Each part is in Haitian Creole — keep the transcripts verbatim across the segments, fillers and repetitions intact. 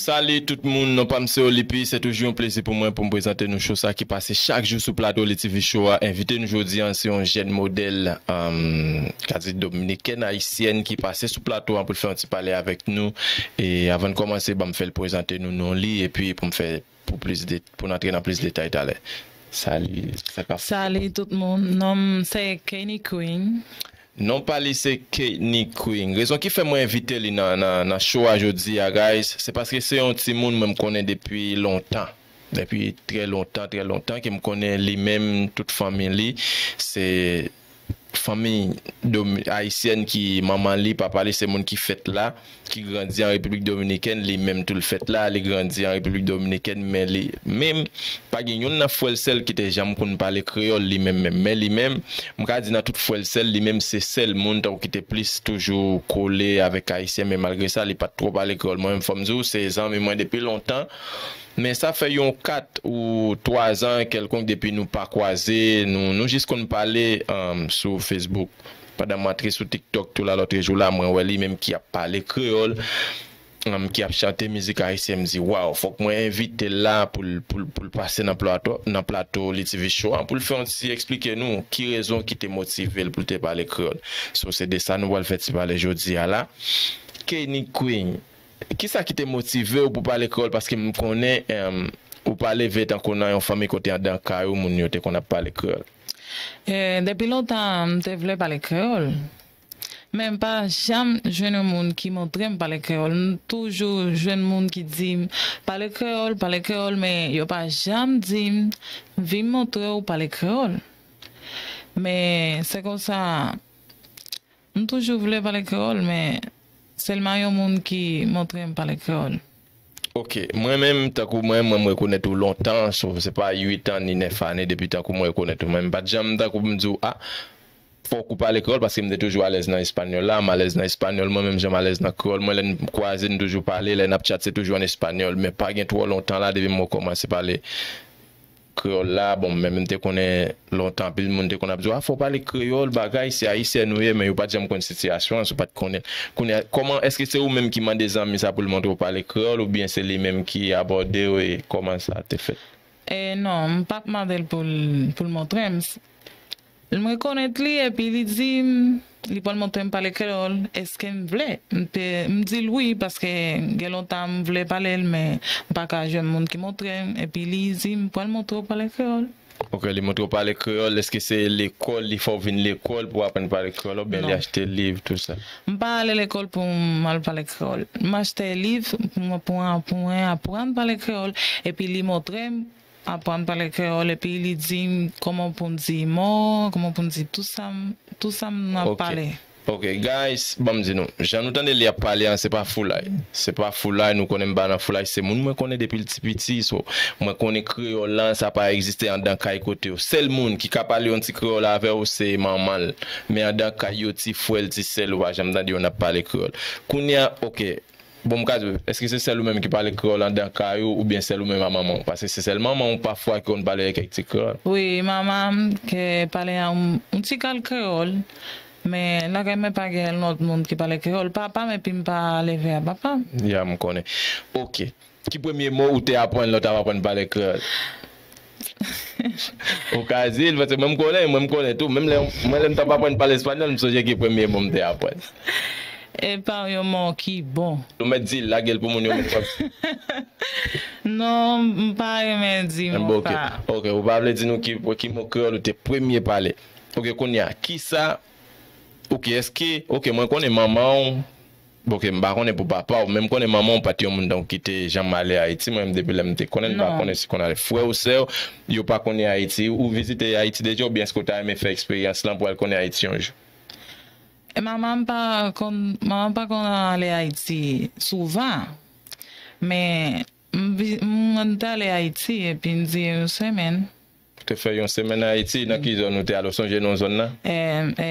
Salut tout moun, non pa m se Olipi, se toujou yon plezi pou mwen pou m prezante nou show sa ki pase chak jou sou plato Li T V Show a. Envite nou jodi a se yon jèn modèl, um, ka di dominikèn ayisyèn ki pase sou plato a pou l fè yon ti pale avèk nou. E avan n kòmanse, ban m fè l prezante nou non li, epi pou m fè pou plis de, pou n antre nan plis detay talè. Salut, sa k ap fèt? Salut tout moun, non m se Kenny Queen. Non pa li se Kenny Queen. Rezon ki fè mwen envite li nan, nan, nan show a jodi a, guys, se paske se yon timoun mwen m konnen depi lontan. Depi trè lontan, trè lontan ke m konnen li menm, tout fanmi li, se fanmi domi-, ayisyèn ki manman li, papa li se moun ki fèt la, ki grandi an Repiblik Dominikèn, li menm tou l fèt la, li grandi an Repiblik Dominikèn, men li menm pa gen youn nan frè l sè l ki te janm konn pale kreyòl li menm menm. Men li menm, m ka di nan tout frè l sè l, li menm se sèl moun tankou ki te plis toujou kole avèk ayisyen, men malgre sa, li pa t twò pale kreyòl. Mwen menm, fò m di w, se zanmi mwen depi lontan. Men sa fè yon kat ou twa zan kèlkonk depi nou pa kwaze, nou, nou jis konn pale, um, sou Facebook. Pandan m antre sou TikTok tou la lòtrejou la, mwen wè li menm ki ap pale kreyòl, um, ki ap chante mizik ayisyen, m di, "Waw, fòk mwen envite l la pou l, pou l, pou l pase nan plato, nan plato Li T V Show an, pou l fè yon ti eksplike nou ki rezon ki te motive l pou l te pale kreyòl." So, se de sa nou pral fè ti pale jodi a la. Kenny Queen, kisa ki te motive w pou pale kreyòl? Paske m konnen, em, ou pa leve tankou nan yon fanmi kote anndan kay ou, moun yo te konn ap pale kreyòl. E, depi lontan, m te vle pale kreyòl. Men m pa janm jwenn yon moun ki montre m pale kreyòl. M toujou jwenn moun ki di m, "Pale kreyòl, pale kreyòl," men yo pa janm di m, "Vin montre w pale kreyòl." Men se konsa, m toujou vle pale kreyòl, men sèlman yon moun ki montre m pale kreyòl. Ok, mwen menm, tankou mwen, mwen, m rekonèt ou lontan, so, se pa uit an ni nèf ane depi tankou mwen rekonèt ou. Mwen, m pa t janm tankou m di w, a, fòk ou pale kreyòl, paske m te toujou alèz nan espanyòl la, m alèz nan espanyòl, mwen menm jan m alèz nan kreyòl. Mwen, lè n kwaze, n toujou pale, lè n ap chat, se toujou an espanyòl, men pa gen twò lontan la, depi mwen kòmanse pale kreyòl la, bon, mwen menm te konnen lontan, anpil moun te konn ap di w, "A, fò w pale kreyòl, bagay, se ayisyen ou ye," men yo pa t janm konn sitiyasyon an, si w pa t konnen. Kounye a, kòman, èske se ou menm ki mande zanmi sa pou l montre w pale kreyòl, oubyen se li menm ki abòde w, e kòman sa te fèt? E non, m pa t mande l pou l, pou l montre m. M rekonèt li, epi li di m, li pral montre m pale kreyòl, èske m vle? M te, m di l wi, paske gen lontan m vle pale l, men m pa ka jwenn moun ki montre m, epi li di m, "M pral montre w pale kreyòl." Ok, li montre w pale kreyòl, èske se lekòl, li fè w vin lekòl pou w aprann pale kreyòl, oubyen li achte liv, tou sa? M pa ale lekòl pou m al pale kreyòl. M achte liv pou mwen, pou mwen, pou mwen aprann pale kreyòl, epi li montre m aprann pale kreyòl, epi li di m kòman pou m di mo, kòman pou m di tou sa m, tou sa m ap pale. Ok, guys, ban m di nou, jan nou tande li ap pale an, se pa foulay. Se pa foulay, nou konnen m pa nan foulay, se moun mwen konnen depi l ti piti, so, mwen konnen kreyòl lan, sa pa egziste anndan kay kote yo. Sèl moun ki ka pale yon ti kreyòl avè w, se manman l. Men anndan kay yo, ti frè l, ti sè l, ou pa janm tande yo n ap pale kreyòl. Kounye a, ok, bon, m ka di w, èske se sèl ou menm ki pale kreyòl anndan kay ou, oubyen sèl ou menm a manman w? Paske se sèl manman w pafwa ki konn pale kèk ti kreyòl. Wi, manman m ke pale yon, yon ti kal kreyòl, men lakay mwen pa gen lòt moun ki pale kreyòl. Papa m, epi m pa leve a papa m. Ya, m konnen. Ok. Ki premye mo ou te aprann lè w t ap aprann pale kreyòl? Ou ka di l, paske mwen m konnen, mwen m konnen tou. Menm lè, mwen lè m t ap aprann pale espanyòl, m sonje ki premye mo m te aprann. Epa yon mo ki bon. Ou mèt di l, lage l pou moun yo mèt konn. Non, m pa renmen di mo sa. Ok, ou pa vle di nou ki, ki mo kreyòl ou te premye pale. Ok, kounye a, kisa, ok, èske, ok, mwen konnen manman w, ok, m pa konnen pou papa w, men m konnen manman w pa t yon moun donk ki te janm ale Ayiti. Mwen menm depi lè m te konnen l, m pa konnen si konn ale. Frè w, sè w, yo pa konnen Ayiti. Ou vizite Ayiti deja, oubyen èske w ta renmen fè eksperyans lan pou al konnen Ayiti yon jou? E manman m pa konn, manman m pa konn ale Ayiti souvan. Men m vi-, m, m te ale Ayiti epi m di yon semèn. Ou te fè yon semèn Ayiti, nan ki zòn ou te ale? Ou sonje non zòn nan? E, e,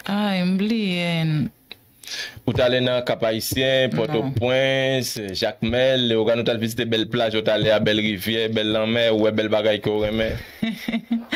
ay, m bliye. Ou t ale nan Kap Ayisyen, Pòtoprens, Jakmèl, Leyogàn, ou t al vizite bèl plaj, ou t ale a bèl rivyè, bèl lanmè, ou wè bèl bagay ke w renmen?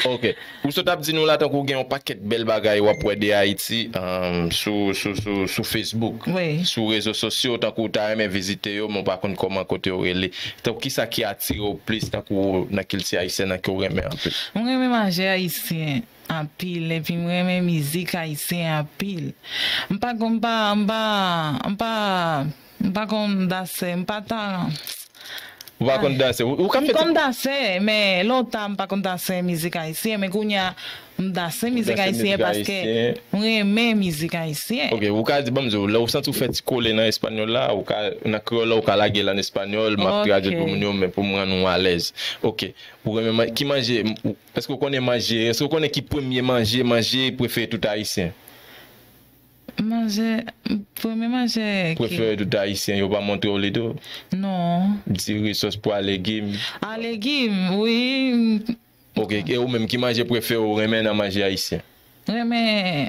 Ok. Ou sot ap di nou la, tankou gen yon pakèt bèl bagay w ap wè de Ayiti, um, sou, sou, sou, sou Facebook, Wi. Sou rezo sosyo, tankou w ta renmen vizite yo, men w pa konn kòman kote yo rele. Tankou kisa ki atire w plis, tankou nan kilti ayisyèn nan ke w renmen anpil? Mwen renmen manje ayisyen anpil, epi mwen renmen mizik ayisyen anpil. M pa konn, m pa, m pa, m pa, m pa konn danse, m pa ta. Ou pa konn danse? Ou, ou ka M fè ti konn danse, men lontan m pa konn danse mizik ayisyen, men kounye a m danse mizik danse ayisyen mizik paske ayisyen. M renmen mizik ayisyen. Ok, ou ka di, ban m di w, lè ou santi w fè ti kole nan espanyòl la, ou ka, nan kreyòl la, ou ka lage l an espanyòl, m ap Ok. Tradui l pou moun yo, men pou m rann ou alèz. Ok, ou renmen man- ki manje, ou- èske w konnen manje, èske w konnen ki premye manje, manje prefere tout ayisyen? Manje, premye manje ki... Prefere tout ayisyen, yo pa montre w li tou? Non. Diri, sòs pwa, legim. A, legim, wi. Ok, e ou menm, ki manje prefere ou renmen nan manje ayisyen? Renmen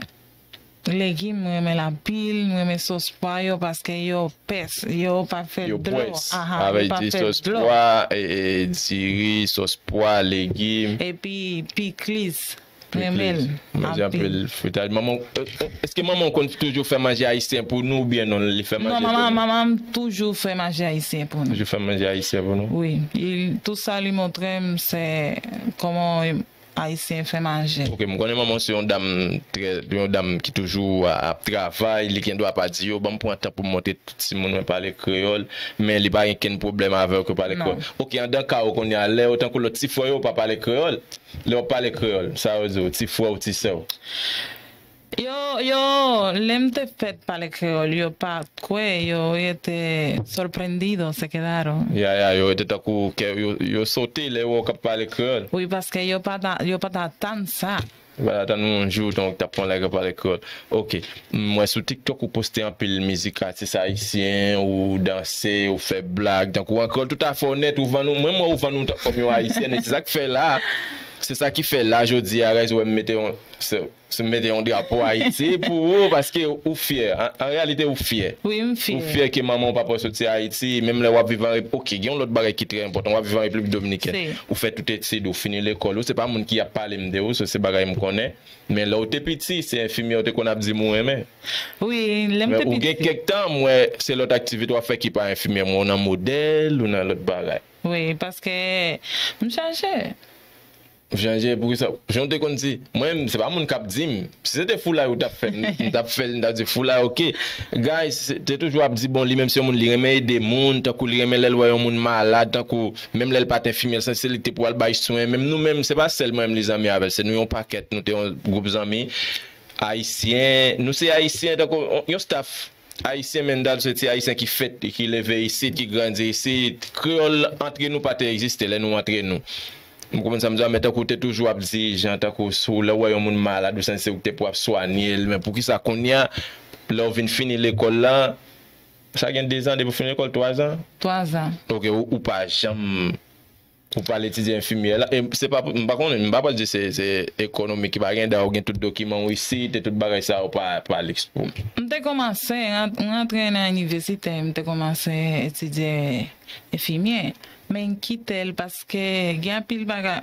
legim, renmen lapil, renmen sòs pwa yo, paske yo pès, yo pa fè Yo dlo. Pwès. Aha, Avè yo pa di fè sòs dlo. Pwa, e, e, diri, sòs pwa, legim. Epi piklis, renmen l Manje anpil fritaj. Manman, e, e, èske manman w konn toujou fè manje ayisyen pou nou oubyen non, li fè manje Non, pou manman, nou? Manman m toujou fè manje ayisyen pou nou. Toujou fè manje ayisyen pou nou? Wi, il, tout sa li montre m, se kòman ayisyen fè manje. Ok, m konnen manman w se yon dam trè, yon dam ki toujou a- ap travay, li gen dwa pa di yo, ban m pran tan pou m montre tout timoun mwen pale kreyòl, men li pa gen kenn pwoblèm avè w ke w pale Non. kreyòl. Ok, andan ka w kounye a, lè yo tankou lòt ti frè yo pa pale kreyòl, lè w pale kreyòl, sa yo di w, ti frè w, ti sè w. Yo, yo, lè m te fèt pale kreyòl, yo pa t kwè, yo rete sorprendido, se quedaron. Ya, ya, yo rete tankou kè, yo, yo sote lè yo wè w k ap pale kreyòl. Wi, paske yo pa ta, yo pa t atann sa. Yo pa t atann yon jou, tankou w t ap pran lè k ap pale kreyòl. Ok. M wè sou TikTok ou poste anpil mizik atis ayisyen, ou danse, ou fè blag, tankou an kreyòl toutafè onèt, ou vann ou, mwen m wè ou vann ou ta- kòm yon ayisyèn, e se sa k fè la, se sa ki fè la jodi a, guys, ou wè m mete yon, se, se m mete yon drapo Ayiti pou ou, paske ou fyè, an, an reyalite ou fyè. Wi, m Ou fyè. Fyè ke manman ou papa w soti Ayiti, menm lè w ap viv an Rep-, ok, gen yon lòt bagay ki trè enpòtan, w ap viv an Repiblik Dominikèn, Se- ou fè tout etid, ou fini lekòl, ou se pa moun ki ap pale m de ou, se, se bagay m konnen, men lè w te piti, se enfimyè w te konn ap di m ou renmen. Wi, lè m Men te ou gen piti. Kèk tan, m wè se lòt aktivite w ap fè ki pa enfimyè, m wè w nan modèl, ou nan lòt bagay. Wi, paske m chanje. Chanje, poukisa? Jan w te konn di, mwen, se pa moun k ap di m. Si se te foulay ou t ap fè m, m t ap fè l, m t ap di foulay, ok. Guys, se- te toujou ap di, bon, li menm se yon moun, li renmen ede moun, tankou li renmen lè l wè yon moun malad, tankou menm lè l pa t enfimyè, l sanse li te pou al bay swen. Menm nou menm, se pa sèl mwen menm li zanmi avè l, se nou yon pakèt, nou te yon gwoup zanmi ayisyen, nou se ayisyen, tankou yon, yon staff ayisyen, men dat se ti ayisyen ki fèt, ki leve isit, ki grandi isit. Kreyòl antre nou pa te egziste lè nou antre nou. M konprann sa m di a, men tankou w te toujou ap di jan, tankou sou lè w wè yon moun malad, ou santi se ou ki te pou ap swanye l, men poukisa kounye a, lè w vin fini lekòl la, sa gen dezan depi w fini lekòl, twazan? Twazan. Ok, ou, ou pa janm, ou pa al etidye enfimyè la, e se pa, m pa konnen, m pa pral di se, se ekonomik ki pa gen, dayè w gen tout dokiman w isit, e tout bagay sa yo pa, pa lèks pou. M te kòmanse, ran- m rantre nan inivèsite, m te kòmanse etidye enfimyè. Men m kite l paske gen anpil bagay,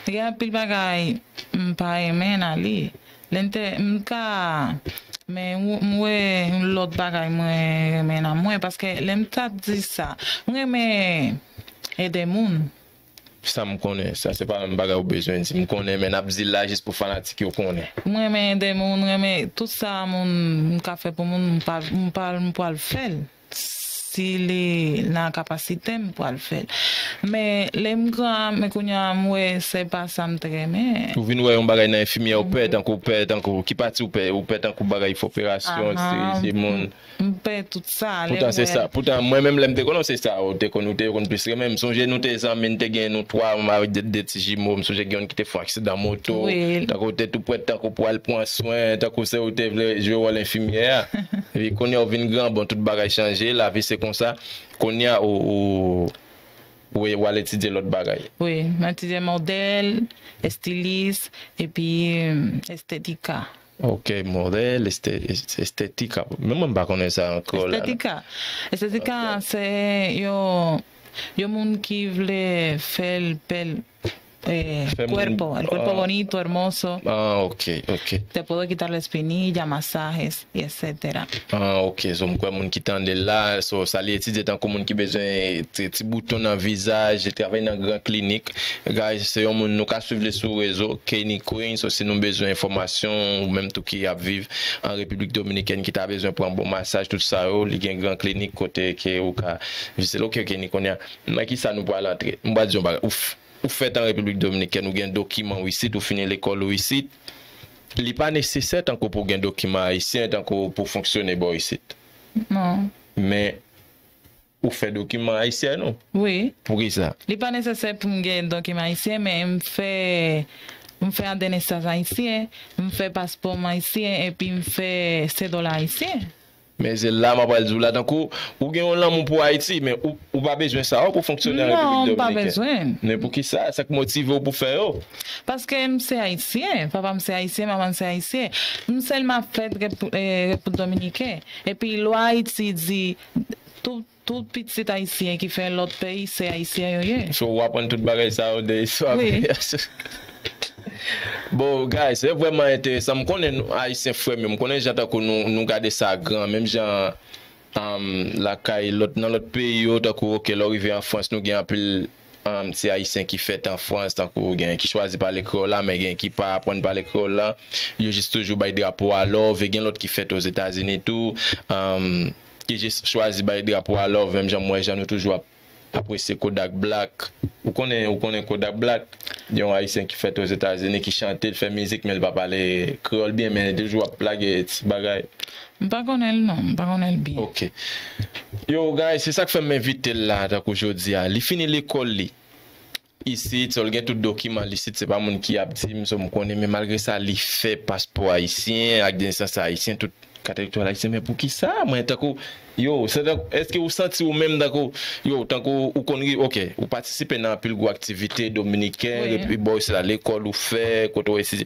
gen anpil bagay m pa renmen nan li. Lè m te, m ka, men m, m wè yon lòt bagay mwen renmen nan mwen, paske lè m t ap di sa, m renmen ede moun. Sa m konnen, sa se pa menm bagay ou bezwen di. M konnen, men n ap di l la jis pou fanatik yo konnen. M renmen ede moun, m renmen tout sa moun m ka fè pou moun, m pa, m pa, m pral fè l. Si li nan kapasite m, m pral fè l. Men lè m gran, men kounye a m wè se pa sa m te renmen. Ou vin wè yon bagay nan enfimyè, ou pè tankou, ou pè tankou, ki pati ou pè, ou pè tankou bagay fè operasyon, Ahan. Estérilize moun. M pè tout sa. Lè Poutan m se wè- sa. Poutan mwen menm lè m te konnen se sa ou te konn, ou te konn plis renmen. M sonje nou te zanmi, n te gen nou twa, m avèk de, de ti jimo. M sonje gen youn ki te fè yon aksidan moto. Wi. Tankou ou te tou prèt, tankou pou al pran swen, tankou se ou te vle jwe wòl enfimyè a. Epi kounye a ou vin gran, bon, tout bagay chanje, lavi se konsa. Kounye a ou, ou, ou, ou al etidye lòt bagay. Wi, m etidye modèl, estilis, epi estètika. Ok, modèl, este-, est- estètika. Men mwen m pa konnen sa ankò la. Estètika. Estètika se yo, yo moun ki vle fè l bèl, eh, Fè moun- cuerpo, el cuerpo ah. Bonito, hermoso. Ah, ok, ok. Te puedo quitar la espinilla, masajes y etcétera. Ah, ok. So, m kwè moun ki tande l la, so, sa li etidye tankou moun ki bezwen ti, ti bouton nan vizaj, li travay nan gran klinik. Guys, se yon moun nou ka swiv li sou rezo, Kenny Queen. So, si nou bezwen enfòmasyon, ou menm tou ki ap viv an Repiblik Dominikèn, ki ta bezwen pran bon masaj, tout sa yo, li gen gran klinik kote ke ou ka vizite l. Ok, Kenny, kounye a, nan ki sa nou pral antre? M pral di yon bagay. Ou f- ou fèt an Repiblik Dominikèn, ou gen dokiman w isit, ou fini lekòl ou isit, li pa nesesè tankou pou w gen dokiman ayisyen, tankou pou w fonksyone bò isit. Non. Men, ou fè dokiman ayisyen ou? Wi. Poukisa? Li pa nesesè pou m gen dokiman ayisyen, men m fè m fè adenesas ayisyen, m fè paspò m ayisyen, epi m fè sedola ayisyen. Men se la m ap pral di w la, tankou ou gen yon lanmou pou Ayiti, men ou, ou pa bezwen sa yo pou fonksyone an Non, Repiblik m pa Dominikèn. Bezwen. Men poukisa? Sa k motive w pou fè yo? Paske m se ayisyen, papa m se ayisyen, manman m se ayisyen. M sèlman fèt Rep- eh, Repiblik Dominiken. Epi lwa Ayiti di tout, tout pitit ayisyen ki fè lòt peyi se ayisyen yo ye. So, w aprann tout bagay sa yo de istwa Wi. Bon, guys, se vrèman enteresan. M konnen nou, Ayisyen frè m yo, m konnen jan tankou nou, nou gade sa gran, menm jan um, lakay lòt, nan lòt peyi yo, tankou, ok, lè w rive an Frans, nou gen anpil um, ti Ayisyen ki fèt an Frans, tankou gen ki chwazi pale kreyòl la, men gen ki pa aprann pale kreyòl la. Yo jis toujou bay drapo a love, e gen lòt ki fèt Ozetazini tou. Um, ki jis chwazi bay drapo a love, menm jan m wè jan nou toujou ap apresye Kodak Black. Ou konnen, ou konnen Kodak Black? Yon Ayisyen ki fèt Ozetazini, ki chante, l fè mizik, men l pa pale kreyòl byen, men li toujou ap lage ti bagay. M pa konnen l non, m pa konnen l byen. Ok. Yo, guys, se sa k fè m envite l la, tankou jodi a. Li fini lekòl li isit, so l gen tout dokiman l isit, se pa moun ki ap di m, so m konnen, men malgre sa, li fè paspò ayisyen, ak nesans ayisyen, tout kat elektoral ayisyen, men poukisa? Mwen, tankou, yo, se tankou, èske ou santi ou menm tankou, yo, tankou ou konn ri, ok, ou patisipe nan anpil gwo aktivite dominiken, Wi. Epi bò isit la, lekòl ou fè, kote w etidye.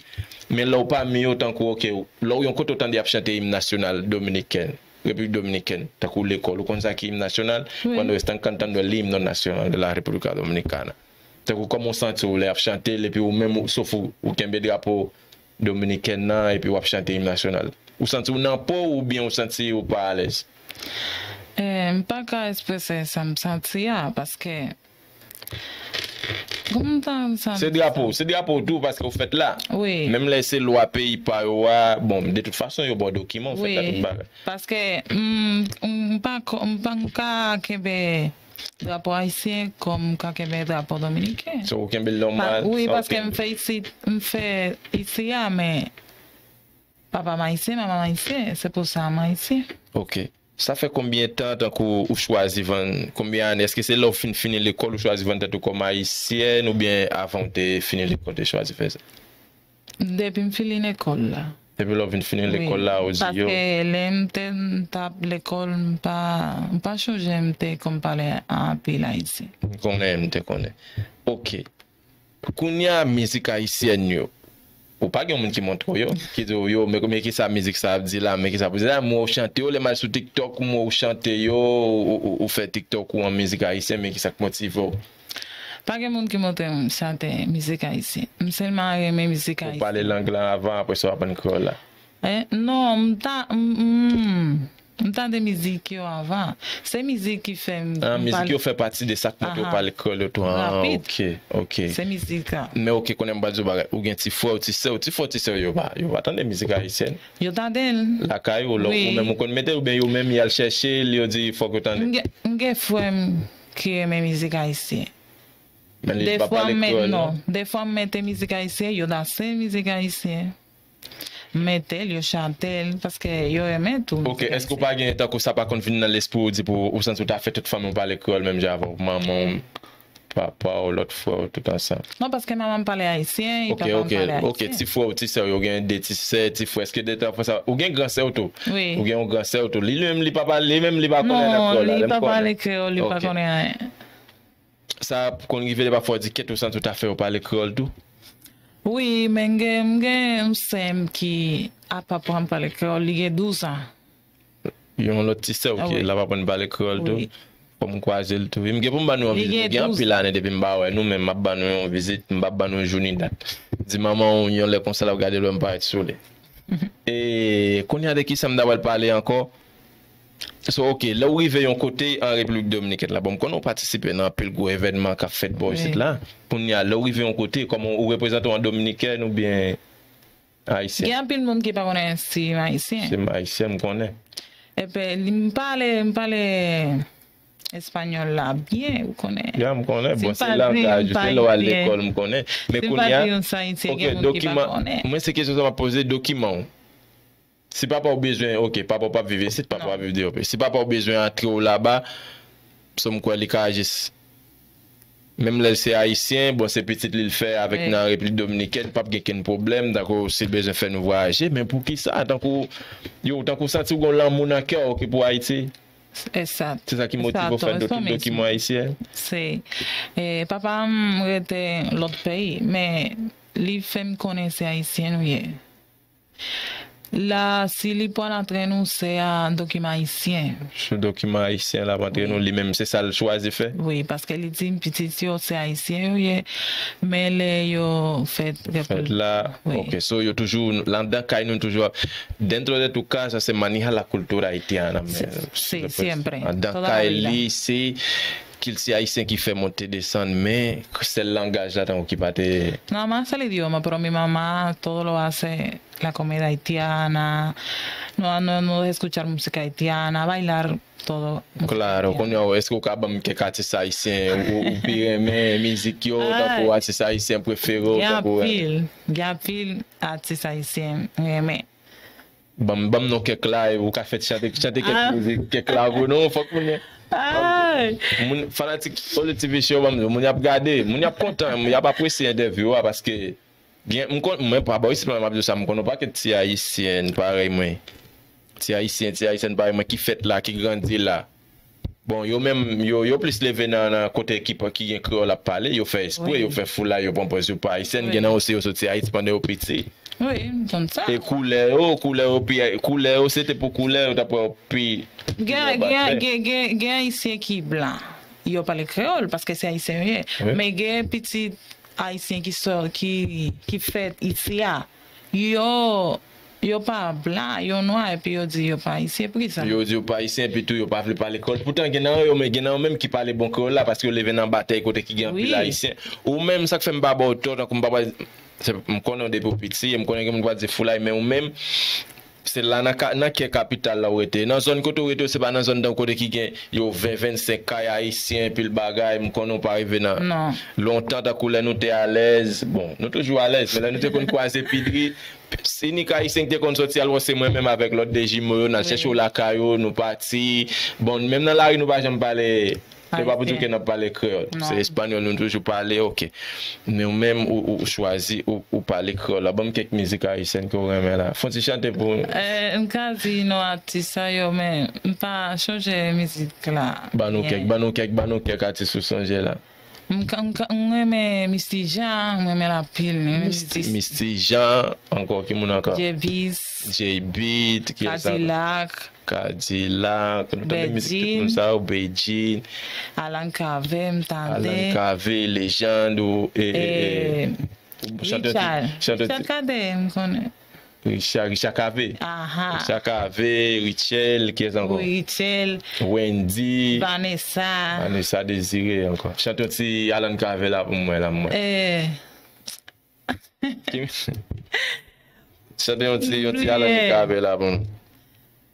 Men lè w pami yo, tankou, ok, lè w yon kote w tande y ap chante im nasyonal dominiken, Repiblik Dominikèn, tankou lekòl, ou konn sa ki im nasyonal? Wi. Cuando están cantando el himno nacional de la República Dominicana. Tankou kòman w santi w lè y ap chante l, epi ou menm, ou- sof ou, ou kenbe drapo dominiken nan, epi w ap chante im nasyonal. Ou santi w nan po w oubyen ou santi ou pa alèz? Eh, m pa ka eksprese sa m santi a, paske kòman m ta santi Se drapo, se drapo w tou paske w fèt la. Wi. Menm lè se lwa peyi pa yo a, bon, de tout fason, yo ba w dokiman, w fèt la, Wi. Tout bagay. Paske m, m pa ko- m pa m ka kenbe drapo ayisyen kòm m ka kenbe drapo dominiken. So, ou kenbe l Pa- nòmal? Wi, Sa w paske m kenbe. Fè isit, m fè isi a, men papa m ayisyen, manman m ayisyen, se pou sa m ayisyen. Ok. Sa fè konbyen tan tankou ou chwazi vann, konbyen ane? Èske se lè w fin fini lekòl ou chwazi vann tèt ou kòm ayisyèn oubyen avan w te fini lekòl te chwazi fè sa? Depi m fini lekòl la. Depi lè w vin fini lekòl la, ou di yo. Paske lè m te m t ap lekòl, m pa, m pa chonje m te konn pale anpil ayisyen. M konnen, m te konnen. Ok. Kounye a, mizik ayisyèn yo. Ou pa gen moun ki montre w yo, ki di w yo, men, men ki sa mizik sa ap di la, men ki sa pou di la, m wè w chante yo, lè m al sou TikTok, m wè w chante yo, ou, ou, ou fè TikTok ou an mizik ayisyen, men ki sa k motive w? Pa gen moun ki montre m chante mizik ayisyen. M sèlman renmen mizik Ou ayisyen. Pale lang lan avan, apre sa w aprann kreyòl la. Eh, non, m ta, m, m, m tande mizik yo avan. Se mizik ki fè m Ah, m mizik pale- yo fè pati de sa k montre w Aha. Pale kreyòl yo tou. Ah, Rapid. Ok, ok. Se mizik la. Men ok, konnen m pral di w bagay. Ou gen ti frè w, ti sè w, ti frè w, ti sè w yo pa, yo pa tande mizik ayisyèn. Yo tande l. Lakay ou, lè Wi. ou menm ou konn mete l oubyen yo menm y al chèche l, yo di fòk yo tande. M gen, m gen frè m ki renmen mizik ayisyen. Men li De pa fwa pale m met, kreyòl, non. De fwa m mete mizik ayisyen, yo danse mizik ayisyen. M mete l, yo chante l, paske yo renmen tou. Ok, èske w pa gen tankou sa pa konn vin nan lespri w di pou ou santi w ta fè tout fanmi w pale kreyòl menm jan avè w, manman w, papa w, lòt frè w, tout ansanm? Non, paske manman m pale ayisyen, Ok, papa m ok, pale ok, ayisyen. Ti frè w, ti sè w, yo gen de ti sè, ti frè, èske de tan fwa sa, ou gen gran sè w tou? Wi. Ou gen yon gran sè w tou, li menm li pa pale, li menm li pa konnen nan Non, kreyòl la, li lè m pa konnen. Pale kreyòl, li pa Ok. Konnen anyen. Sa konn rive de pafwa w di kèt ou santi w ta fè yo pale kreyòl tou? Wi, men m gen, m gen yon sè m ki ap aprann pale kreyòl, li gen douz an. Yon lòt ti sè w ki Ah, wi. L ap aprann pale kreyòl tou? Wi. Fò m kwaze l tou. M gen pou m ban nou yon vizit. Gen anpil ane depi m pa wè nou, men m ap ban nou yon vizit. M p ap ban nou jou ni dat. Di manman w yon lè konsa l ap gade l wè m parèt sou li. E kounye a de ki sa m ta pral pale ankò? So, ok, lè w rive yon kote an Repiblik Dominikèn la, bon, m konnen w patisipe nan anpil gwo evènman k ap fèt bò isit la. Kounye a, lè w rive yon kote, kòman w reprezante w an Dominikèn oubyen Ayisyen? Gen anpil moun ki pa konnen si m Ayisyen. Si m Ayisyen, m konnen. Epi, li, m pale, m pale espanyòl la byen, ou konnen. Ya, m konnen. Bon, se langaj ou, se lè w al lekòl, m konnen. Men kounye a, ok, dokiman, mwen se kesyon sa m ap poze, dokiman w. Si papa w bezwen, ok, papa w p ap viv isit, papa w ap viv deyò peyi. Si papa w bezwen antre w laba, so m kwè li ka jis, menm lè l se Ayisyen, bon, se pitit li l fè avèk nan Repiblik Dominikèn, p ap gen kenn pwoblèm, tankou si l bezwen fè nou vwayaje, men poukisa, tankou, yo, tankou w santi w gen lanmou nan kè w, ok, pou Ayiti? Se sa ki motive w fè tout dokiman ayisyen? Se, e, papa m rete lòt peyi, men li fè m konnen se Ayisyen nou ye. La, si li pral antre nou, se a dokiman ayisyen. Sou dokiman ayisyen l ap antre nou, li menm, se sa l chwazi fè? Wi, paske li di m pitit yo se Ayisyen yo ye, men lè yo fèt Repiblik. Fèt la, ok, so yo toujou, anndan kay nou toujou ap, dentro de tu casa se maneja la cultura haitiana, men, siempre, anndan kay li, se kilti ayisyen ki fè monte desann, men sèl langaj la tankou ki pa te. Nada más el idioma, pero mi mamá todo lo hace la comida haitiana, no, no, no escuchar música haitiana, bailar todo. Claro, kounye a, èske w ka ban m kèk atis ayisyen ou, ou pi renmen mizik yo, tankou atis ayisyen prefere w, tankou. Gen anpil, gen anpil atis ayisyen m renmen. Ban m, ban m non kèk la, ou ka fè ti chante, chante kèk mizik, kèk la pou nou, fòk moun. Moun fanatik Olive T V Show, ban m, moun y ap gade, moun y ap kontan, y ap apresye entèvyou a, paske gen, m konn, mwen pa bò isit la, m ap di w sa, m konn yon pakèt ti ayisyen parèy mwen. Ti ayisyen, ti ayisyèn parèy mwen ki fèt la, ki grandi la. Bon, yo menm, yo, yo plis leve nan, nan kote ki, ki gen kreyòl ap pale, yo fè espre, yo fè foulay, yo pran pòz yo pa ayisyèn, gen nan yo se yo soti Ayiti pandan yo piti. Wi, m konn sa. E koulè yo, koulè yo pi, koulè yo, se te pou koulè yo, t ap wè yo pi. Gen, gen, gen, gen, gen ayisyen ki blan, yo pale kreyòl, paske se ayisyen yo ye. Men gen pitit ayisyen ki sò, ki, ki fèt isi a, yo, yo pa blan, yo nwa, epi yo di yo pa ayisyen. Poukisa? Yo di yo pa ayisyen, epi tou yo pa vle pale kreyòl. Poutan, gen nan yo, men gen nan yo menm ki pale bon kreyòl la, paske yo leve nan batèy kote ki gen anpil ayisyen. Ou menm, sa k fè m pa ba w tò, tankou m pa pral, se, m konnen w depi w piti, e m konnen gen moun k pral di foulay, men ou menm, se la nan ka, nan kè kapital la w rete. Nan zòn kote w rete, se pa nan zòn tankou kote ki gen yo ven, vennsenk kay ayisyen, pil bagay, m konnen w pa rive nan lontan tankou lè nou te alèz. Bon, nou toujou alèz, men lè nou te konn kwaze Pidri, inik ayisyen ki te konn soti al wè se mwen menm avèk lòt de jimo yo, n al chèche yo lakay yo, nou pati. Bon, menm nan lari nou pa janm pale. Se pa pou di ke n ap pale kreyòl. Se espanyòl nou toujou pale, ok. Men ou menm, ou, ou chwazi, ou, ou pale kreyòl la. Ban m kèk mizik ayisyèn ke w renmen la. Fè yon ti chante pou nou. Eh, m ka di non atis sa yo, men m pa chonje mizik la. Ban nou kèk, ban nou kèk, ban nou kèk atis ou sonje la. M ka, m ka, m renmen Misty Jean, m renmen l anpil, m renmen mizik. Misty Jean, ankò, ki moun ankò? J-Beatz. J-Beatz, ki sa? Kadilak. Kadilak, nou tande mizik tout moun sa yo, Bedjine. Alan Cavé, m tande. Alan Cavé, lejand, ou, e, e, e, Richard, Richard Cavé, m konnen. Richard, Richard Cavé. Aha. Richard Cavé, Rutshelle, kiyès ankò? Wi, Rutshelle. Wendy. Vanessa. Vanessa Désiré ankò. Chante yon ti Alan Cavé la pou mwen la, mwen. Eh. Chante yon ti, yon ti Alan Cavé la pou nou.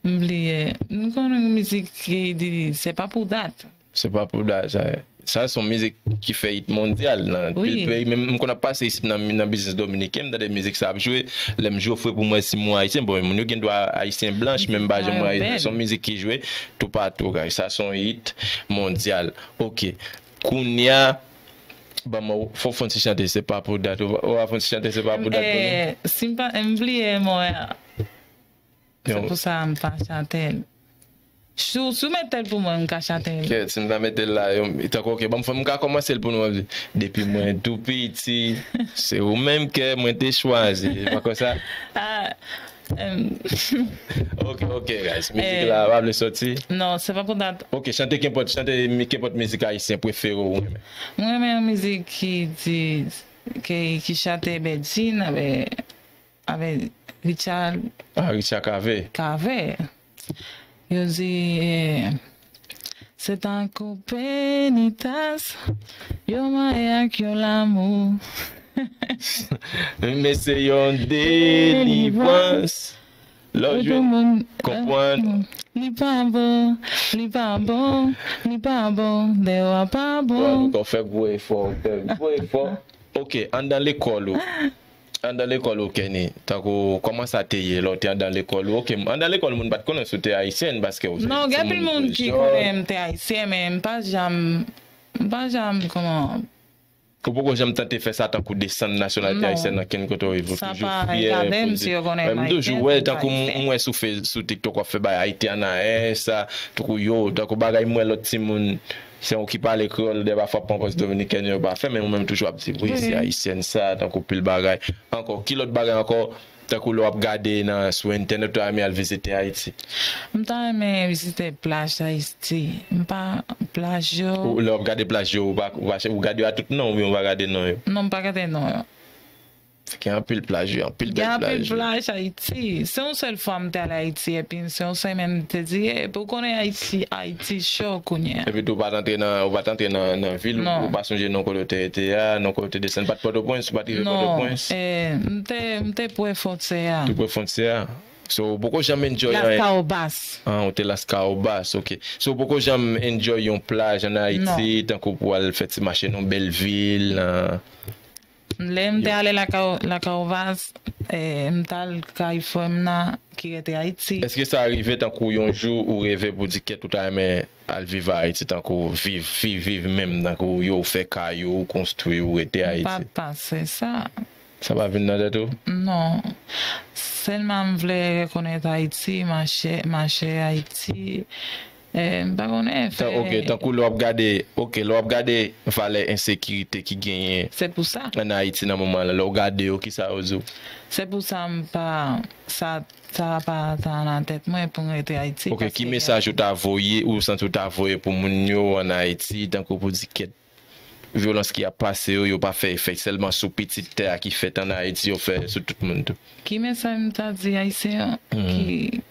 M bliye. M konnen yon mizik ki di, se pa pou dat. Se pa pou dat, sa. Sa se yon mizik ki fè hit mondyal nan pil peyi. Menm m konn ap pase isit nan, nan biznis dominiken, m tande mizik sa ap jwe. Lè m jwe fwe pou m wè si m wè ayisyen. Bon, moun yo gen dwa ayisyen blanch, men m pa janm wè ayisyen. Se yon mizik ki jwe toupatou, guys. Sa se yon hit mondyal. Ok. Kounye a, ban m, fò w fè yon ti chante, se pa pou dat. Ou va, ou va fè yon ti chante, se pa pou dat pou nou? Eh, si m pa, m bliye mo a. Se pou sa m pa chante l. Si w, si w mete l pou mwen, m ka chante l. Kèt, si m ta mete l la, yo, tankou, ok, ban m fè, m ka kòmanse l pou nou, depi mwen tou piti, se ou menm ke mwen te chwazi. Se pa konsa? Ah, Ok, ok, guys. Mizik la pa vle soti? Non, se pa pou dat. Ok, chante kenpòt, chante mi- kenpòt mizik ayisyen prefere ou renmen. Mwen renmen yon mizik ki di, ki, ki chante Bedjine avè, avè Richard. Ah, Richard Cavé. Cavé. Yo di, eh, se tankou penitas, yo maye ak yon lanmou. Men se yon delivrans. Lè w jwenn konprann. Li pa bon, li pa bon, li pa bon, deyò a pa bon. Bon, nou fè gwo efò, fè gwo efò. Ok, anndan lekòl ou. Anndan lekòl ou, Kenny, tankou, kòman sa te ye lè w te anndan lekòl ou? Ok, anndan lekòl, moun pa t konnen si w te ayisyèn, paske w se... Non, gen anpil moun ki konnen m te ayisyen, men m pa janm, m pa janm, kòman? Ou poko janm tante fè sa, tankou desann nasyonalite ayisyèn nan kenn kote w ye, ou toujou fyè, men m toujou wè, tankou m, m wè sou Face, sou TikTok, w ap fè bagay Haitianaes, sa, tankou yo, tankou bagay m wè lòt timoun, se yon ki pale kreyòl, dè pafwa pran pòz dominikèn yo pa fè, men ou menm toujou ap di, wi, se ayisyèn sa, tankou pil bagay. Ankò, ki lòt bagay ankò, tankou lè w ap gade nan, sou entènèt, ou ta renmen al vizite Ayiti? M ta renmen vizite plaj Ayiti. M pa, plaj yo. Ou, lè w ap gade plaj yo, ou pa, ou pa, ou gade yo a tout non, oubyen ou pa gade non yo? Non, m pa gade non yo. Gen anpil plaj, wi, anpil bèl plaj, wi. Gen anpil plaj Ayiti. Se yon sèl fwa m te al Ayiti, epi se yon semèn m te di, "Ey, pou w konnen Ayiti, Ayiti cho kounye a." Epi tou, ou pa t antre nan, ou pa t antre nan, nan vil, ou pa sonje non kote w te rete a, non kote w te desann. Pa t Pòtoprens, ou pa t rive Pòtoprens? Non, eh, m te, m te pre fwontyè a. Tou pre fwontyè a. So, ou poko janm enjoy anyen? Las Cahobas. Ah, ou te Las Cahobas, ok. So, ou poko janm enjoy yon plaj ann Ayiti, tankou pou al fè ti mache nan yon bèl vil, nan... Lè m te ale Laka-, Lakaovas, eh, m t al kay frè m nan ki rete Ayiti. Èske sa rive tankou yon jou ou reve pou di kèt ou ta renmen al viv Ayiti, tankou viv, viv, viv menm, tankou yo fè kay ou, konstwi ou, rete Ayiti? M pa t panse sa. Sa pa vin nan tèt ou? Non. Sèlman m vle rekonèt Ayiti, mache, mache Ayiti. Eh, m pa konnen fè. Ok, tankou lè w ap gade, ok, lè w ap gade valè ensekirite ki genyen ann Ayiti nan moman la, lè w gade yo, kisa yo di w? Se pou sa m pa, sa, sa pa ta nan tèt mwen pou m rete Ayiti. Ok, ki mesaj ou ta voye, ou santi ou ta voye pou moun yo ann Ayiti, tankou pou di kèt, vyolans ki ap pase yo, yo pa fè efè sèlman sou pitit tè a ki fèt ann Ayiti, yo fè sou tout moun tou. Ki mesaj m ta di Ayisyen yo ki...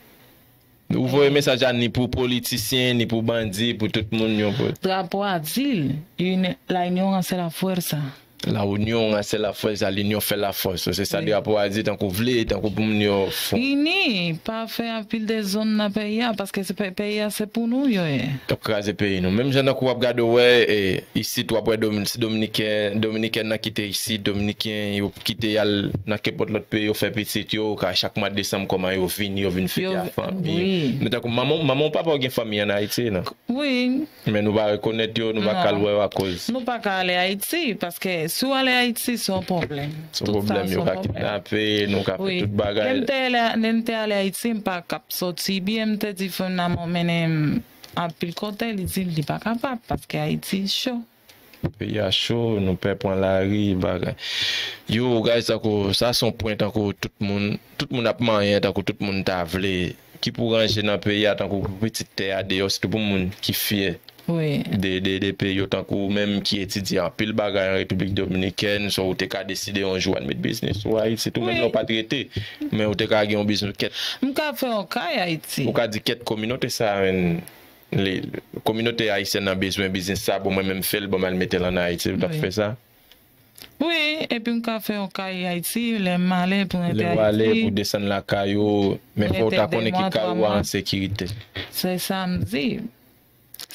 Ou voye mesaj la ni pou politisyen, ni pou bandi, pou tout moun, yon pou... Drapo a di l, "Uni-, la unión hace la fuerza." La unión hace la fuerza, l'union fait la force. Se sa drapo a di, tankou vle, tankou pou moun yo fon. Ini, pa fè anpil dezòd nan peyi a, paske se pe-, peyi a se pou nou yo ye. T ap kraze peyi nou. Menm jan tankou w ap gade, w wè, e, isit w ap wè Domin-, si Dominiken, Dominikèn nan kite isit, Dominiken yo kite y al nan kenpòt lòt peyi, yo fè pitit yo, ka chak mwa desanm kòman yo vini, yo vin fete ak fanmi. Men tankou manman, manman w, papa w gen fanmi ann Ayiti, non? Wi. Men nou pa rekonèt yo, nou pa ka al wè yo akoz. Nou pa ka ale Ayiti, paske si w ale Ayiti, se yon pwoblèm. Se yon pwoblèm, yo ka kidnape nou, ka fè tout bagay. Lè m te ale, lè m te ale Ayiti, m pa k ap soti byen, m te di frè m nan, "M mennen m anpil kote," li di li pa kapab, paske Ayiti cho. Peyi a cho, nou pè pran lari, bagay. Yo, guys, tankou, sa se yon pwen tankou tout moun, tout moun ap manyen, tankou tout moun ta vle. Ki pou ranje nan peyi a, tankou pou pitit tè a deyò, sitou pou moun ki fyè de, de, de peyi yo, tankou ou menm ki etidye anpil bagay an Repiblik Dominikèn, swa ou te ka deside yon jou al met biznis ou Ayiti, sitou menm lè ou pa t rete, men ou te ka gen yon biznis kèt. M ka fè yon kay Ayiti. Ou ka di kèt kominote sa a, men li, kominote ayisyèn nan bezwen biznis sa, bon, mwen menm fè l, bon, m al mete l ann Ayiti, ou t ap fè sa? Wi, epi m ka fè yon kay Ayiti, lè m ale pou m rete Ayiti. Lè w ale pou desann lakay ou, men fò w ta konnen ki kay ou a an sekirite. Se sa m di.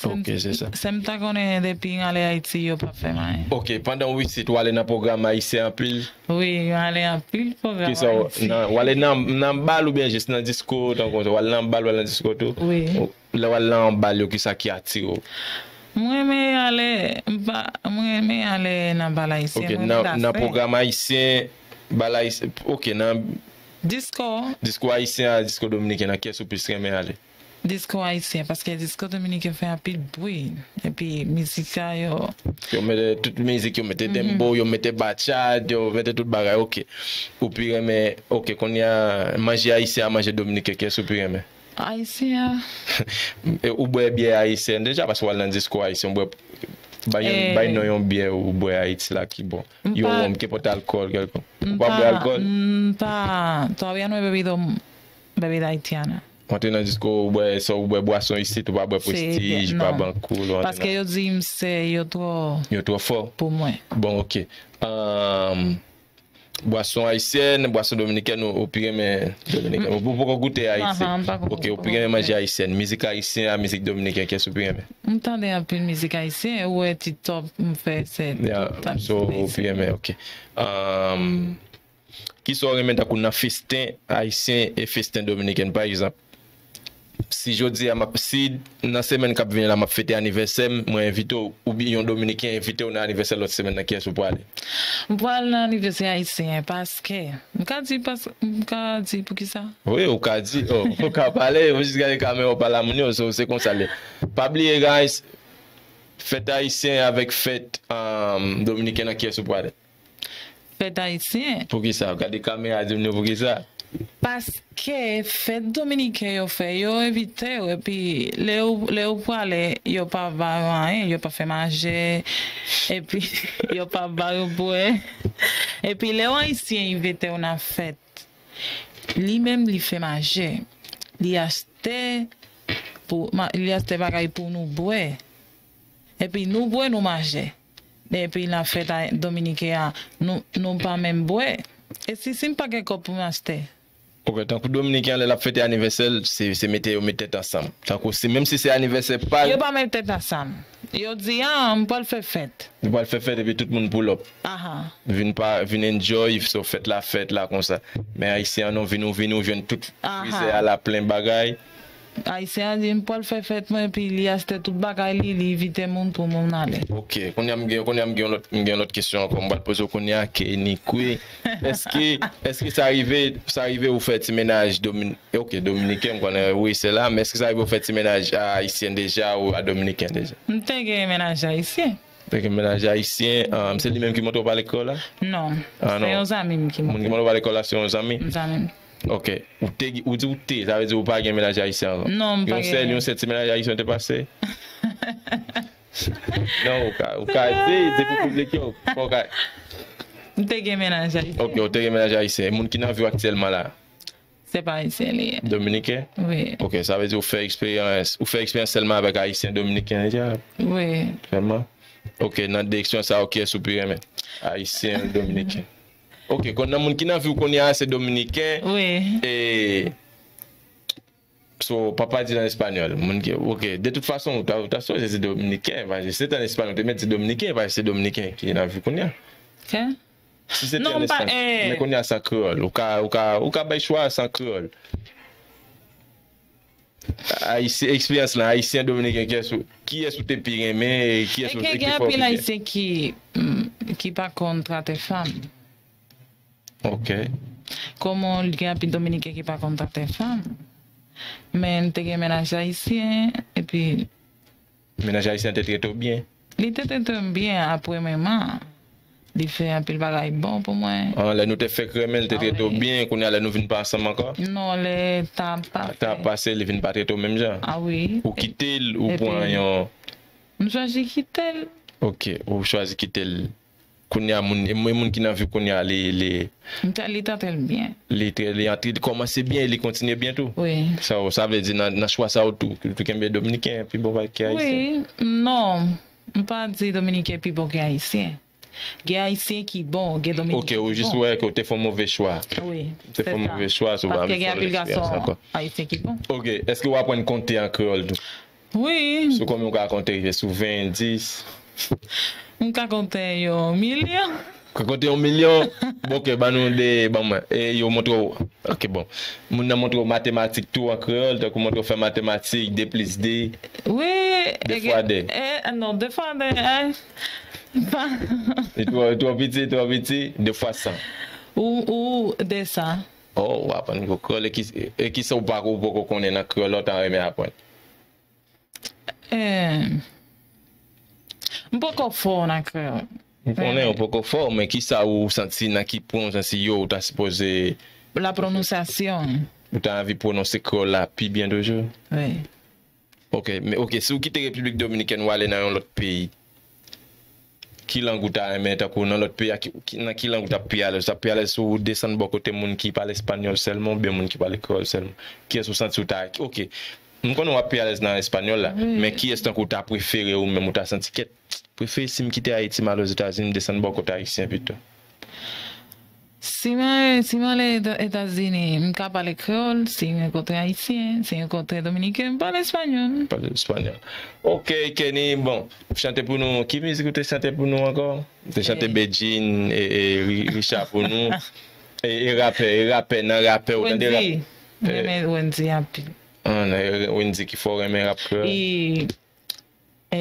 Ok, se sa. Si m ta konnen depi m ale Ayiti, yo p ap fè m anyen. Ok, pandan w isit, w ale nan pwogram ayisyen anpil? Wi, m ale anpil pwogram ayisyen. Kisa w, nan, w ale nan, nan bal oubyen jis nan disko, tankou w ale nan bal, w ale nan disko tou? Wi. Lè w al nan bal yo, kisa ki atire w? M renmen ale, m pa, m renmen ale nan bal ayisyen, mwen m danse. Ok, nan, nan pwogram ayisyen, bal ayisyen, ok, nan disko. Disko ayisyen a, disko dominiken an, kiyès ou plis renmen ale? Disko ayisyen, paske disko dominiken fè anpil bri. Epi mizik sa yo. Yo mete tout mizik, yo mete dembo, yo mete bachad, yo mete tout bagay, oke. Ou pi renmen, oke, kounye a, manje ayisyen a manje dominiken, kiyès ou pi renmen? Ayisyen an. E ou bwè byè ayisyen deja, paske w al nan disko ayisyen, ou bwè, bay yon, bay non yon byè ou bwè Ayiti la ki bon. Yon wonm, kenpòt alkòl kèlkonk. Ou pa bwè alkòl? M pa, todavía no he bebido bebida haitiana. Ou antre nan disko, ou bwè, sa ou bwè bwason isit, ou pa bwè Prestige, pa Bankou, ou antre nan. Paske yo di m se, yo twò. Yo twò fò? Pou mwen. Bon, oke. Ahn, bwason ayisyèn, bwason dominikèn, ou, ou pi renmen dominikèn. Ou, ou poko goute ayisyen. Oke, ou pi renmen manje ayisyèn. Mizik ayisyen a mizik dominiken, kiyès ou pi renmen? M tande anpil mizik ayisyen, ou wè T-Top, m fè se T-Top. So, ou pi renmen, oke. Ahn, Kisa w renmen tankou nan festen ayisyen e festen dominiken? Pa egzanp, si jodi a m ap, si nan semèn k ap vini la m ap fete anivèsè m, mwen envite w, oubyen yon dominiken envite w nan anivèsè lòt semèn nan, kiyès ou prale? M pral nan anivèsè ayisyen paske, m ka di pas, m ka di poukisa? Wi, ou ka di, oh, ou ka pale, ou jis gade kamera w pale a moun yo, so, se konsa l ye. Pa bliye, guys, fèt ayisyen avèk fèt, um, dominiken nan, kiyès ou prale? Fèt ayisyen. Poukisa? Gade kamera, di m non poukisa. Paske fèt dominiken yo fè, yo envite w, epi lè w, lè w prale, yo pa ba yo anyen, yo pa fè manje, epi yo pa ba yo bwè. Epi lè yon ayisyen envite w nan fèt, li menm li fè manje, li achte pou, ma-, li achte bagay pou nou bwè. Epi nou bwè, nou manje. Epi nan fèt a dominiken an, nou, nou pa menm bwè. E si, si m pa gen kòb pou m achte? Ok, tankou dominiken an, lè l ap fete anivèsè l, se, se mete yo met tèt ansanm. Tankou si, menm si se anivèsè pa l. Yo pa met tèt ansanm. Yo di, ah, m pral fè fèt. Yo pral fè fèt epi tout moun pull up. Aha. Vin pa, vin enjoy, so fèt la, fèt la konsa. Men ayisyen an non, vin ou, vin ou jwenn tout frizè a la plen bagay. Ayisyen an di, m pral fè fèt mwen, epi li achte tout bagay li, li envite moun pou moun ale. Ok, kounye a m gen, kounye a m gen yon lòt, m gen yon lòt kesyon ankò. M pral poze w kounye a, Kenny Queen. Èske, èske sa rive, sa rive ou fè ti mennaj domin-, ok, dominiken, m konnen, wi, se la, men èske sa rive ou fè ti mennaj a ayisyen deja ou a dominiken deja? M te gen mennaj ayisyen. Te gen mennaj ayisyen, um, se li menm ki montre w pale kreyòl la? Non, se yon zanmi m ki montre. Moun ki montre w pale kreyòl la se yon zanmi? Zanmi m. Ok. Ou te, ou di ou te, sa vle di ou pa gen mennaj ayisyen ankò? Non, m pa gen. Yon sèl, yon sèl ti mennaj ayisyen ou te pase? Non, ou ka, ou ka di, di pou piblik yo, fò w ka. M te gen mennaj ayisyen. Ok, ou te gen mennaj ayisyen. Moun ki nan vi w aktyèlman la? Se pa ayisyen li ye. Dominiken? Wi. Ok, sa vle di ou fè eksperyans, ou fè eksperyans sèlman avèk ayisyen dominiken deja? Wi. Sèlman? Ok, nan de eksperyans sa yo, kiyès ou pi renmen? Ayisyen, dominiken? Ok, kon nan moun ki nan vi w kounye a, se dominiken. Wi. E, so, papa di l an espanyòl. Moun ki, ok, de tout fason, ou ta, ou ta sipoze di dominiken, paske si se te an espanyòl, ou te mèt di dominiken, paske se dominiken ki nan vi w kounye a. Ok. Si se te an espanyòl, men kounye a se an kreyòl. Ou ka, ou ka, ou ka bay chwa a, se an kreyòl. Ayisyen, eksperyans lan, ayisyen dominiken, kiyès ou, kiyès ou te pi renmen e kiyès ou te pi fè w pi byen? Gen anpil ayisyen ki, mm, ki pa konn trate fanm. Ok. Kòman gen anpil dominiken ki pa konn trate fanm. Men m te gen mennaj ayisyen, epi Mennaj ayisyen te trete w byen? Li te trete m byen, apre menm an. Li fè anpil bagay bon pou mwen. Ah, lè nou te fèk renmen, li te trete w byen, kounye a lè nou vin pa ansanm ankò? Non, lè tan ap pase. Tan ap pase, li vin pa trete w menm jan? Ah wi. Ou kite l, ou pran yon. M chwazi kite l. Ok, ou chwazi kite l. Kounye a, moun, e moun, moun ki nan vi w kounye a, li, li, li trete l byen. Li trè, li antre, li kòmanse byen e li kontinye byen tou. Wi. Sa, sa vle di nan, nan chwa sa yo tou, ou tou kenbe dominiken pi bon ki ayisyen? Wi, non. M pa di dominiken pi bon ki ayisyen. Gen ayisyen ki bon, gen dominiken ki bon. Ok, ou jis wè ke w te fè yon move chwa. Wi, se sa. Ou te fè yon move chwa, so w pa vle fè eksperyans ankò. Paske gen anpil gason ayisyen ki bon. Ok, èske w aprann konte an kreyòl tou? Wi. Sou konbyen ou ka konte? Sou ven, dis? M ka konte yon milyon. Ou ka konte yon milyon? Bon, ok, ban nou de, ban mwen. E yo montre w, ok, bon. Moun nan montre w matematik tou an kreyòl, tankou montre w fè matematik, de plis de. Wi. De fwa de. E, non, de fwa de, e, pa. Li twò, li twò piti, li twò piti, de fwa san. Ou, ou de san. Oh, w aprann gwo kreyòl. E ki, e ki sa w pa, ou poko konnen nan kreyòl la w ta renmen aprann? Eh, m poko fò nan kreyòl. M konnen ou poko fò, men ki sa ou santi, nan ki pwen ou santi yo, ou ta sipoze, La prononsyasyon. Ou ta anvi pwononse kreyòl la pi byen toujou? Wi. Ok, men ok, si w kite Repiblik Dominikèn, w ale nan yon lòt peyi, ki lang ou ta renmen, tankou nan lòt peyi a, ki, ki, nan ki lang ou ta pi alèz? Ou ta pi alèz si w desann bò kote moun ki pale espanyòl sèlman oubyen moun ki pale kreyòl sèlman? Kiyès ou santi ou ta, ok, m konnen w ap pi alèz nan espanyòl la, men kiyès tankou w ta prefere ou menm, ou ta santi kèt, prefere si m kite Ayiti, m al Ozetazini, m desann bò kote ayisyen pito? Si mwen, si mwen ale Eta- Etazini, m ka pale kreyòl. Si m rankontre ayisyen, si m rankontre dominiken, m pale espanyòl. Pale espanyòl. Ok, Kenny, bon, chante pou nou. Ki mizik ou te chante pou nou ankò? Ou te chante Bedjine e, e Ri- Richard pou nou. E, e rapè, e rapè, nan rapè, ou tande rap? Wendy. M renmen Wendy anpil. Ah, nan, e Wendy ki fè w renmen rap kreyòl? E, e,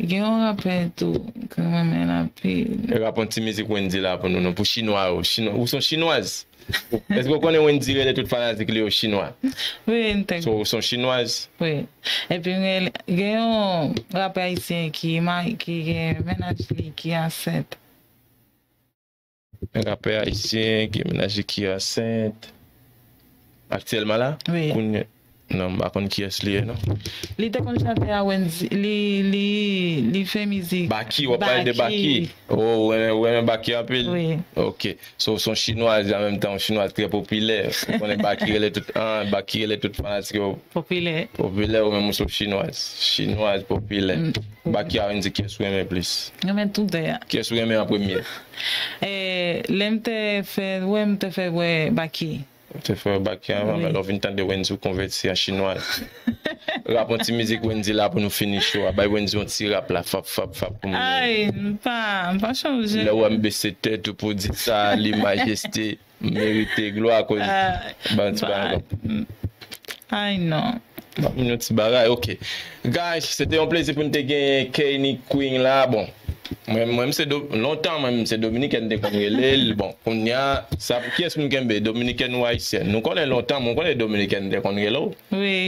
gen yon rapè tou ke m renmen l anpil. Rap yon ti mizik Wendy la pou nou, non, pou chinwa yo. Chinwa, ou se yon chinwaz? Èske w konnen Wendy rele tout fanatik li yo chinwa? Wi, m te. So, ou se yon chinwaz? Wi. Epi m rele- gen yon rapè ayisyen ki ma- ki gen mennaj li ki ansent. Rapè ayisyen ki mennaj li ki ansent. Aktyèlman la? Wi. Kounye- non, m pa konn kiyès li ye, non. Li te konn chante a Wendy, li, li, li fè mizik. Baky, w ap pale de Baky? Oh, ou renmen, ou renmen Baky anpil? Wi. Ok. So, w se yon chinwaz, an menm tan, yon chinwaz trè popilè. Ou konnen Baky rele tout, ah, Baky rele tout fanatik yo Popilè. Popilè, ou menm ou se chinwaz. Chinwaz popilè. Baky a Wendy, kiyès ou renmen plis? M renmen tou de a. Kiyès ou renmen an premye? E, lè m te fè, wè, m te fè wè Baky. Ou te fè Baky anvan, men lè w vin tande Wendy, ou konvèti an chinwaz. Rap yon ti mizik Wendy la pou nou fini show a. Bay Wendy yon ti rap la, fap, fap, fap pou moun yo. Ay, m pa, m pa chanje. Lè w wè m bese tèt ou pou di sa, li majeste, merite glwa, akoz Ah, ban ti bagay. Ay, non. Ban moun yon ti bagay, ok. Guys, se te yon plezi pou n te gen Kenny Queen la. Bon, mwen, mwen, m se do, lontan, mwen, m se Dominiken te konn rele l. Bon, kounye a, sa, kiyès pou n kenbe? Dominiken ou Ayisyèn? Nou konnen lontan, mwen konnen Dominiken te konn rele w. Wi.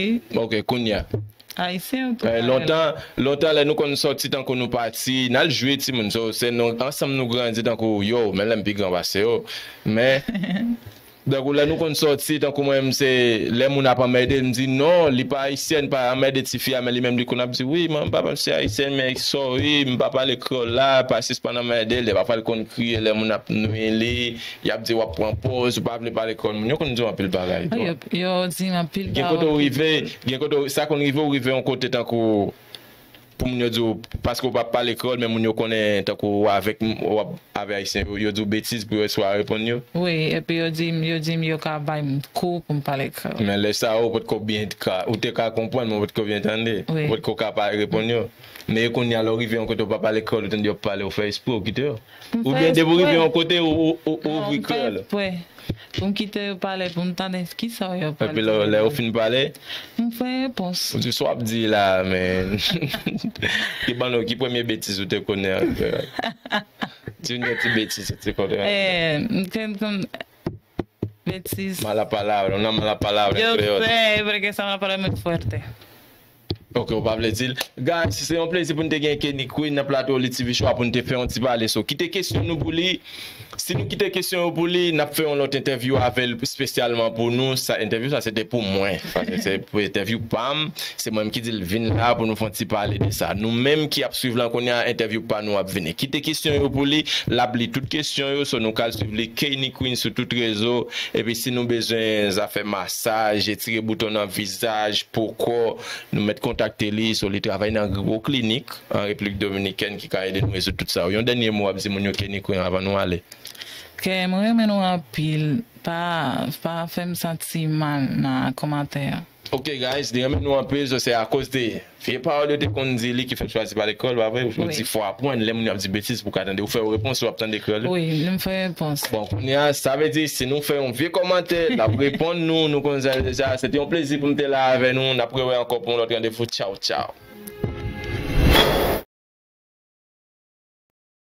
Ok, kounye a. Ayisyen ou Eh, lontan, lontan, lè nou konn sòti tankou nou pati, n al jwe timoun. So, se nou, ansanm nou grandi tankou yo, men lè m pi gran pase yo. Men, tankou lè nou konn sòti, tankou mwen, m se, lè moun ap anmède, m di, "Non, li pa Ayisyèn, pa anmède tifi a," men li menm li konn ap di, "Wi, manman, papa m se Ayisyèn, men sorry, m pa pale kreyòl la, pa sispann anmède l." Dèfwa l konn kriye lè moun ap nwi li, y ap di, "W ap pran pòz, ou pa vle pale kreyòl." Moun yo konn di w anpil bagay. Yo, yo di m anpil Gen kote w rive, gen kote w, sa konn rive, w rive yon kote tankou, pou moun yo di w, paske w pa pale kreyòl, men moun yo konnen tankou w avèk, w ap avè Ayisyen yo, yo di w betiz pou yo swa reponn yo. Wi, epi yo di m, yo di m yo ka bay m kou pou m pale kreyòl. Men lè sa a, ou potko byen ka, ou te ka konprann, men ou potko byen tande. Wi. Ou potko ka pa reponn yo. Men kounye a, lè w rive yon kote w pa pale kreyòl, ou tande yo ap pale, ou fè espre, ou kite yo. M fè Oubyen depi w rive espre. Yon kote, ou, ou, ou Non, ouvri m fè kreyòl. Espre. Pou m kite yo pale, pou m tande kisa yo pale. Epi lè, lè yo fin pale, M fè repons. Ou di sa w ap di la, men. Ki ban nou, ki premye betiz ou te konnen an kreyòl? Di nou yon ti betiz ou te konnen an kreyòl. Eh, m te konn betiz. Mala palabra, una mala palabra Yo en kreyòl. Sé, porque esa mala palabra es muy fuerte. Ok, ou pa vle di l. Guys, se yon plezi pou n te gen Kenny Queen nan plato Lit T V Show a pou n te fè yon ti pale. So, kite kesyon nou pou li. Si nou kite kesyon yo pou li, n ap fè yon lòt entèvyou avè l espesyalman pou nou. Sa, entèvyou sa, se te pou mwen. Paske se pou entèvyou pa m. Se mwen menm ki di l vin la pou nou fè yon ti pale de sa. Nou menm ki ap swiv lan kounye a, entèvyou pa nou ap vini. Kite kesyon yo pou li. L ap li tout kesyon yo. So, nou ka al swiv li Kenny Queen sou tout rezo. Epi si nou bezwen zafè masaj, etire bouton nan vizaj, po kò, nou mèt kontakte li. So, li travay nan gwo klinik an Repiblik Dominikèn ki ka ede nou rezoud tout sa yo. Yon dènye mo w ap di moun yo, Kenny Queen, avan nou ale? Ke mwen renmen nou anpil. Pa, pa fè m santi mal nan kòmantè a. Ok, guys, li renmen nou anpil, so se akoz de vye pawòl yo te konn di li ki fè l chwazi pale kreyòl, pa vre? Ou Wi. Di fò aprann, lè moun yo ap di betiz pou w ka tande. Ou fè yo repons, w ap tande kreyòl. Wi, m fè repons. Bon, kounye a, sa vle di, si nou fè yon vye kòmantè, l ap reponn nou, nou konn sa deja. Se te yon plezi pou m te la avè nou. N ap rewè ankò pou yon lòt randevou. Tchaw, tchaw.